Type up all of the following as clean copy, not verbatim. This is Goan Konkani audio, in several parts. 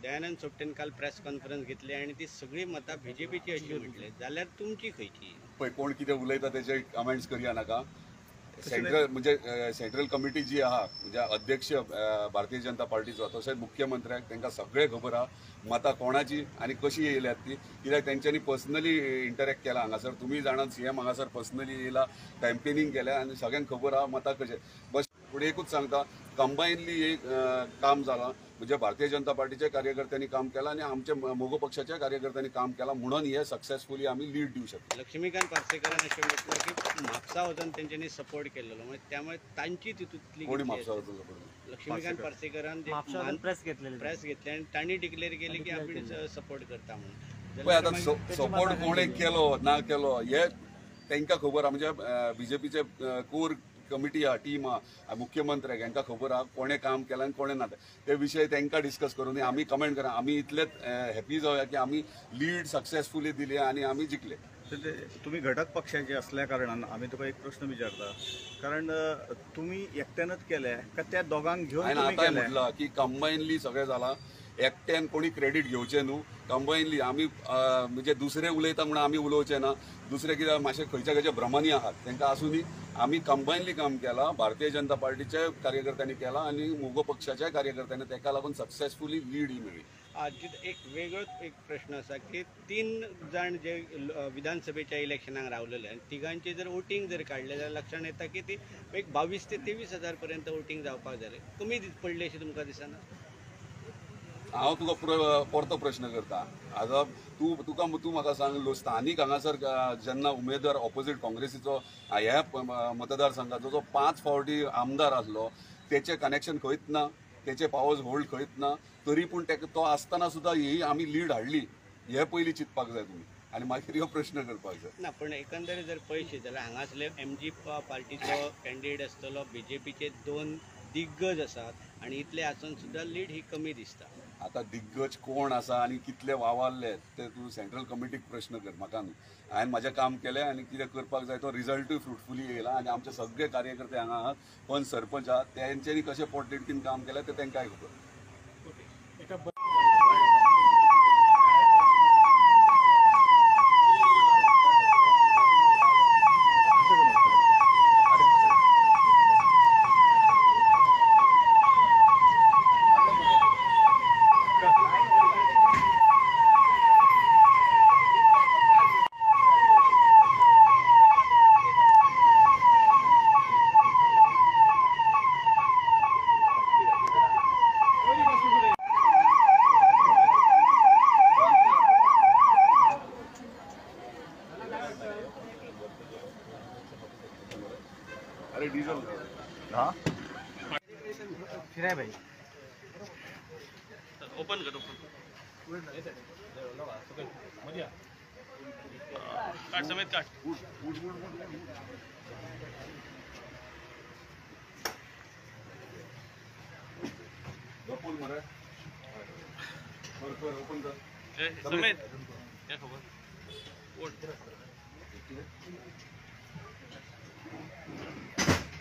दयानंद सोपटेन काल प्रेस कॉन्फरन्स घेतली आनी ती सगळी मतां बीजेपीची अशी म्हटली, जाल्यार तुमची खंयची? पळय कोण कितें उलयता तेजे कमेंट्स करया नाका. सेंट्रल म्हणजे सेंट्रल कमिटी जी आहा, म्हणजे अध्यक्ष भारतीय जनता पार्टीचो तशेंच मुख्यमंत्र्याक तांकां सगळें खबर आहा मतां कोणाची आनी कशी येयल्यात ती, कित्याक तेंच्यांनी पर्सनली इंटरॅक्ट केला हांगासर. तुमी जाणात सीएम हांगासर पर्सनली येयला, कॅम्पेनिंग केल्या आनी सगळ्यांक खबर आहा मतां कशें. बस पूण एकूच सांगता, कंबायनली एक काम जालां, म्हणजे भारतीय जनता पार्टीच्या कार्यकर्त्यांनी काम केलां आनी आमच्या मगो पक्षाच्या कार्यकर्त्यांनी काम केलां, म्हणून हे सक्सेसफुली आमी लीड दिवं शकता. लक्ष्मीकांत पार्सेकरान अशें म्हटलें की म्हापसा वचून तेंच्यांनी सपोर्ट केल्लो, म्हणजे त्यामुळे तांची तितूंतली कोणी म्हापसा वचून सपोर्ट? लक्ष्मीकांत पार्सेकरान प्रेस घेतलेली, प्रेस घेतली आनी तांणी डिक्लेअर केली की आमी सपोर्ट करता म्हणून. पळय आतां सपोर्ट कोणे केलो ना केलो हे तांकां खबर आहा, म्हणजे बीजेपीचे कोर कमिटी आहा, टीम आहा, मुख्यमंत्र्याक हांकां खबर आहा कोणें काम केलां आनी कोणें ना. ते विशय तांकां डिस्कस करून आमी कमेंट करा. आमी इतलेच हॅपी जावया की आमी लीड सक्सेसफुली दिली आनी आमी जिखले. तुमी घटक पक्षाचे असल्या कारणान आमी तुका एक प्रश्न विचारता, कारण तुमी एकट्यानच केले का त्या दोगांक घेवन? आतां म्हटलां की कंबायनली सगळें जालां, एकट्यान कोणी क्रेडीट घेवचें न्हू. कंबायनली आमी म्हणजे दुसरे उलयता म्हणून आमी उलोवचें ना, दुसरे कितें मातशें खंयच्या खंयच्या भ्रमांनी आहात तांकां आसूनी. आमी कंबायनली काम केलां, भारतीय जनता पार्टीच्या कार्यकर्त्यांनी केलां आनी मगो पक्षाच्या कार्यकर्त्यांनी, ताका लागून सक्सेसफुली लीड ही मेळ्ळी. एक वेगळोच एक प्रश्न आसा की 3 जाण जे विधानसभेच्या इलेक्शनाक रावलेले आनी तिगांचे जर वोटींग जर काडलें जाल्यार लक्षांत येता की ती एक 22 ते 23 हजार पर्यंत वोटींग जावपाक जालें. कमी पडली अशें तुमकां दिसना? हांव तुका परतो प्रश्न करता, आतां तूं तुका तूं म्हाका सांग, स्थानीक हांगासर जेन्ना उमेदवार ऑपोजीट काँग्रेसीचो ह्या मतदारसंघाचो जो 5 फावटी आमदार आसलो तेचें कनेक्शन खंयच ना, तेचे पावर्स होल्ड खंयच ना, तरी पूण तेका तो आसतना सुद्दां ही आमी लीड हाडली. हे पयलीं चिंतपाक जाय तुमी आनी मागीर हो प्रश्न करपाक जाय. ना पण एकंदरीत जर पळयशी जाल्यार हांगासले एमजी पार्टीचो कॅन्डिडेट आसतलो, बीजेपीचे 2 दिग्गज आसात आनी इतले आसून सुद्दां लीड ही कमी दिसता. आतां दिग्गज कोण आसा आनी कितले वावरले ते तूं सेंट्रल कमिटीक प्रश्न कर, म्हाका न्हू. हांवें म्हाजें काम केलें आनी कितें करपाक जाय तो रिजल्टूय फ्रुटफुली येयला आनी आमचे सगळे कार्यकर्ते हांगा आहात, पंच सरपंच आहात, तेंच्यांनी कशें पोटतिडकीन काम केलें तें तांकांय खबर. अरे डीजल हाँ फिराय भाई ओपन कर, ओपन काट समेत काट. ओपन कर समेत क्या खबर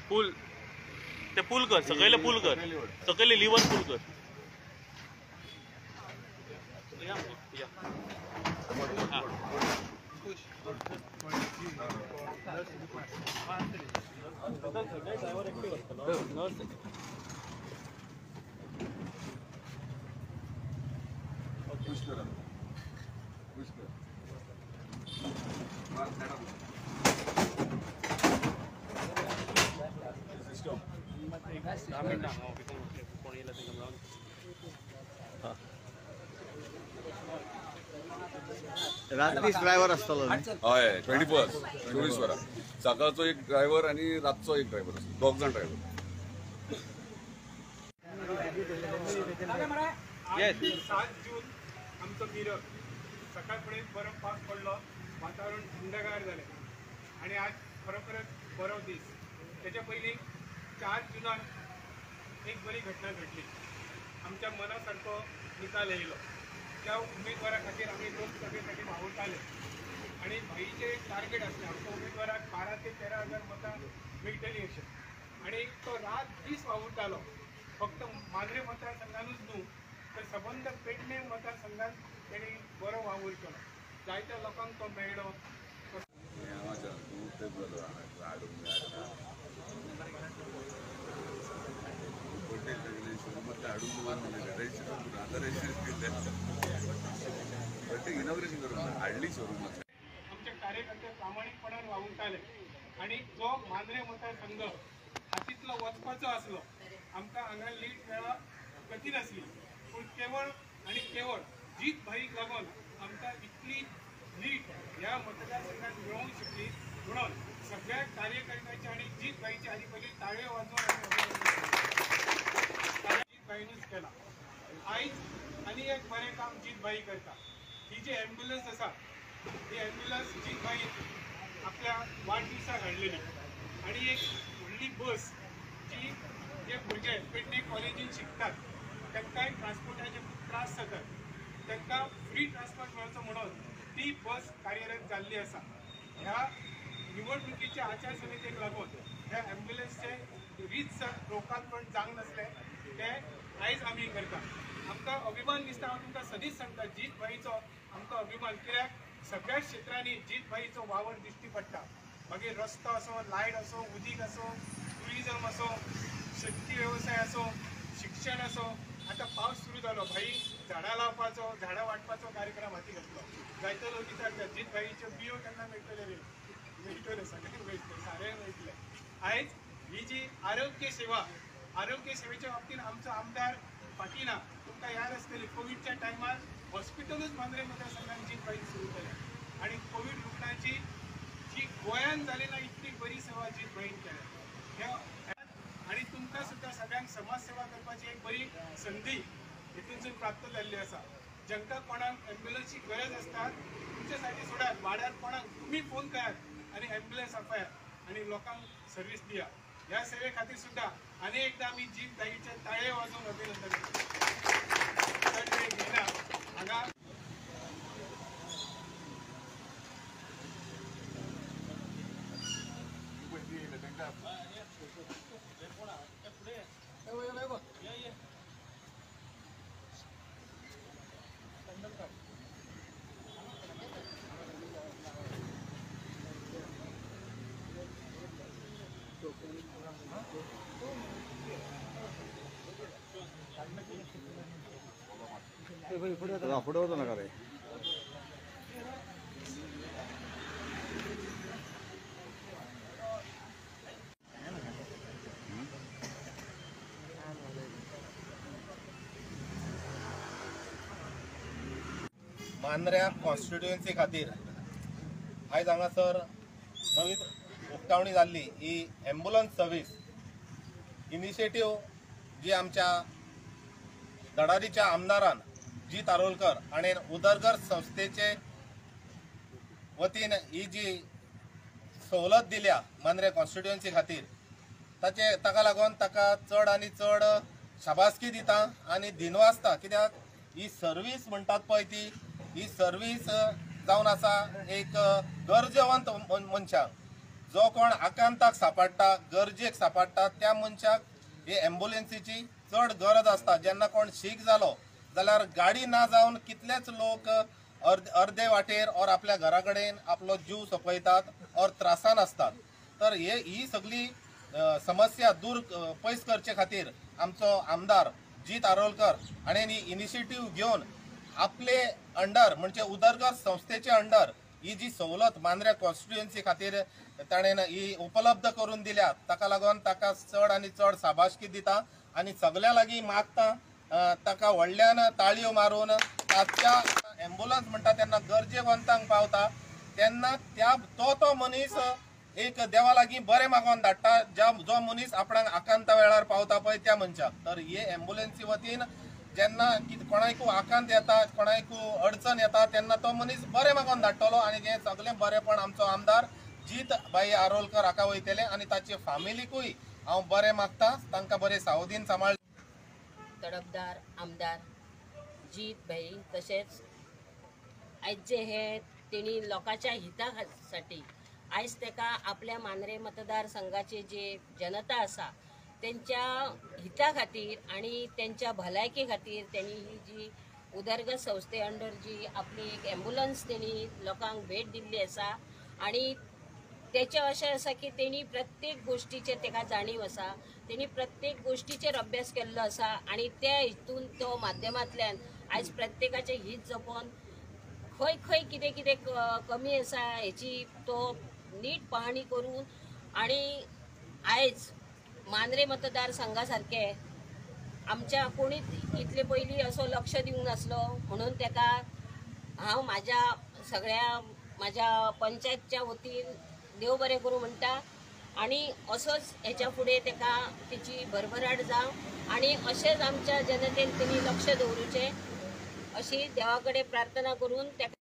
पूल ते पूल कर, सकयले पूल कर, सकयले लिव्हर पूल कर. या रात ड्रायव्हर आसतलो. हय, 24 24 वरां. सकाळचो एक ड्रायव्हर आनी रातचो एक ड्रायव्हर आसता, 2 जाण ड्रायव्हर. 7 जून आमचो मिरग सकाळ फुडें बरो पावस पडलो, वातावरण थंडगार जालें आनी आज खरोखरच बरो दीस. तेच्या पयलीं 4 जुनाक एक बरी घटना घडली, आमच्या मना सारको निकाल येयलो. त्या उमेदवारा खातीर आमी लोकसभेसाठी वावुरताले आनी भाईचें एक टार्गेट आसलें, आमच्या उमेदवाराक 12 ते 13 हजार मतां मेळटलीं अशें, आनी तो रात दीस वावुरतालो. फक्त मांद्रे मतदारसंघानूच न्हू तर सबंद पेडणे मतदारसंघात तेणी बरो वावर केलो, जायत्या लोकांक तो मेळ्ळो. आमचे कार्यकर्ते प्रामाणिकपणान वावुरताले आनी जो मांद्रे मतदारसंघ हातींतलो वचपाचो आसलो, आमकां हांगा लीड मेळप कठीण आसली, पूण केवळ आनी केवळ जीत भाईक लागून आमकां इतली लीड ह्या मतदारसंघात मेळोवंक शकली. म्हणून सगळ्या कार्यकर्त्यांची आनी जीत भाईची आदी पयलीं ताळयो वाजोवन जीत भाईनूच केला. आयज आनी एक बरें काम जीत भाई करता. ही जी ॲम्ब्युलन्स आसा ही ॲम्ब्युलन्स जीत भाईन आपल्या वाडदिवसाक हाडलेली आनी एक व्हडली बस जी जे भुरगे पेडणे कॉलेजीन शिकतात तांकांय ट्रान्सपोर्टाचे खूब त्रास जातात, तांकां फ्री ट्रान्सपोर्ट मेळचो म्हणून ती बस कार्यरत जाल्ली आसा. ह्या निवडणुकीच्या आचारसंहितेक लागून ह्या ॲम्ब्युलन्सचे रीत लोकार्पण जावंक नासलें, तें आयज आमी करता. आमकां अभिमान दिसता. हांव तुमकां सदींच सांगता, जीत भाईचो आमकां अभिमान, कित्याक सगळ्या क्षेत्रांनी जीत भाईचो वावर दिश्टी पडटा. मागीर रस्तो आसो, लायट आसो, उदीक आसो, ट्युरिजम आसो, शेतकी वेवसाय आसो, शिक्षण आसो. आतां पावस सुरू जालो, भाई झाडां लावपाचो, झाडां वांटपाचो कार्यक्रम हाती घेतलो. जायते लोक विचारतात जीत भाईच्यो बियो केन्ना मेळटल्यो रे? मेळटल्यो, सगळ्यांक मेळटल्यो, साऱ्यांक मेळटले. आयज ही जी आरोग्य सेवा, आरोग्य सेवेच्या बाबतींत आमचो आमदार फाटीं ना. तुमकां याद आसतली कोविडच्या टायमार हॉस्पिटलूच मांद्रे मतदारसंघान जीत भाईन सुरू केलें आनी कोवीड रुग्णाची जी गोंयांत जाली ना इतली बरी सेवा जीत भाईन केल्या. ह्या आनी तुमकां सुद्दां सगळ्यांक समाज सेवा करपाची एक बरी संदी हितूनसून प्राप्त जाल्ली आसा. जांकां कोणाक ॲम्ब्युलन्सची गरज आसता तुमचे साठी सोडात, वाड्यार कोणाक तुमी फोन करात आनी ॲम्ब्युलन्स आपयात आनी लोकांक सर्वीस दिया. ह्या सेवे खातीर सुद्दां आनी एकदां आमी जीत भाईचे ताळे वाजोवन अभिनंदन करता. चड वेळ घेयना हांगा. फुडें वचो नाका रे. मांद्र्या कॉन्स्टिट्युएन्सी खातीर आयज हांगासर नवी उक्तावणी जाल्ली ही ॲम्ब्युलन्स सर्वीस इनिशिएटीव जी आमच्या धडारीच्या आमदारान जीत आरोलकर आनी उदरगत संस्थेचे वतीन ही जी सवलत दिल्या मांद्रे कॉन्स्टिट्युएन्सी खातीर ताचे ताका लागून ताका चड आनी चड शाबासकी दिता आनी दिनवासता. कित्याक ही सर्वीस म्हणटात पळय ती ही सर्वीस जावन आसा एक गरजेवंत मनशाक, जो कोण आकांताक सापडटा, गरजेक सापडटा त्या मनशाक ही ॲम्ब्युलन्सीची चड गरज आसता. जेन्ना कोण शीक जालो जाल्यार गाडी ना जावन कितलेच लोक अर्दे वाटेर और आपल्या घरा कडेन आपलो जीव सोंपयतात और त्रासान आसतात. तर ही सगळी समस्या दूर पयस करचे खातीर आमचो आमदार जीत आरोलकर हाणें ही इनिशिएटीव घेवन आपले अंडर म्हणजे उदरगत संस्थेचे अंडर ही जी सवलत मांद्र्या कॉन्स्टिट्युएन्सी खातीर ताणें ही उपलब्ध करून दिल्या ताका लागून ताका चड आनी चड शाबासकी दिता आनी सगळ्या लागीं मागता ताका व्हडल्यान ताळयो मारून ताच्या ॲम्ब्युलन्स म्हणटा तेन्ना गरजेवंतांक पावता तेन्ना त्या तो तो मनीस एक देवा लागीं बरें मागोवन धाडटा ज्या जो मनीस आपणाक आकांता वेळार पावता पळय त्या मनशाक. तर हे ॲम्ब्युलन्सी वतीन जेन्ना कोणाकू आकांत येता, कोणाकू अडचण येता तेन्ना तो मनीस बरें मागोवन धाडटलो आनी हें सगळें बरेंपण आमचो आमदार जीत भाई आरोलकर हाका वयतलें आनी ताचे फामिलीकूय हांव बरें मागता, तांकां बरें सावधीन सांबाळ. तडफदार आमदार जीत भाई तशेंच आयज जे हे तेणी लोकांच्या हिता साठी आयज तेका आपल्या मांद्रे मतदारसंघाचे जे जनता आसा तेंच्या हिता खातीर आनी तेंच्या भलायके खातीर तेणी ही जी उदरगत संस्थे अंडर जी आपली एक एम्बुलन्स तेणी लोकांक भेट दिल्ली आसा आनी तेचें अशें आसा की तेणी प्रत्येक गोश्टीचेर तेका जाणीव आसा, तेणी प्रत्येक गोश्टीचेर अभ्यास केल्लो आसा आनी त्या हितून तो माध्यमांतल्यान आयज प्रत्येकाचें हीत जपोवन खंय खंय कितें कितें कमी आसा हेची तो नीट पाहणी करून आनी आयज मांद्रे मतदारसंघा सारके आमच्या कोणीच इतले पयलीं असो लक्ष दिवंक नासलो म्हणून तेका हांव म्हाज्या सगळ्या म्हाज्या पंचायतच्या वतीन देव बरें करूं म्हणटा आनी असोच हेच्या फुडें तेका तेची भरभराट जावं आनी अशेंच आमच्या जनतेन तेणी लक्ष दवरूचें अशी देवा कडेन प्रार्थना करून तेका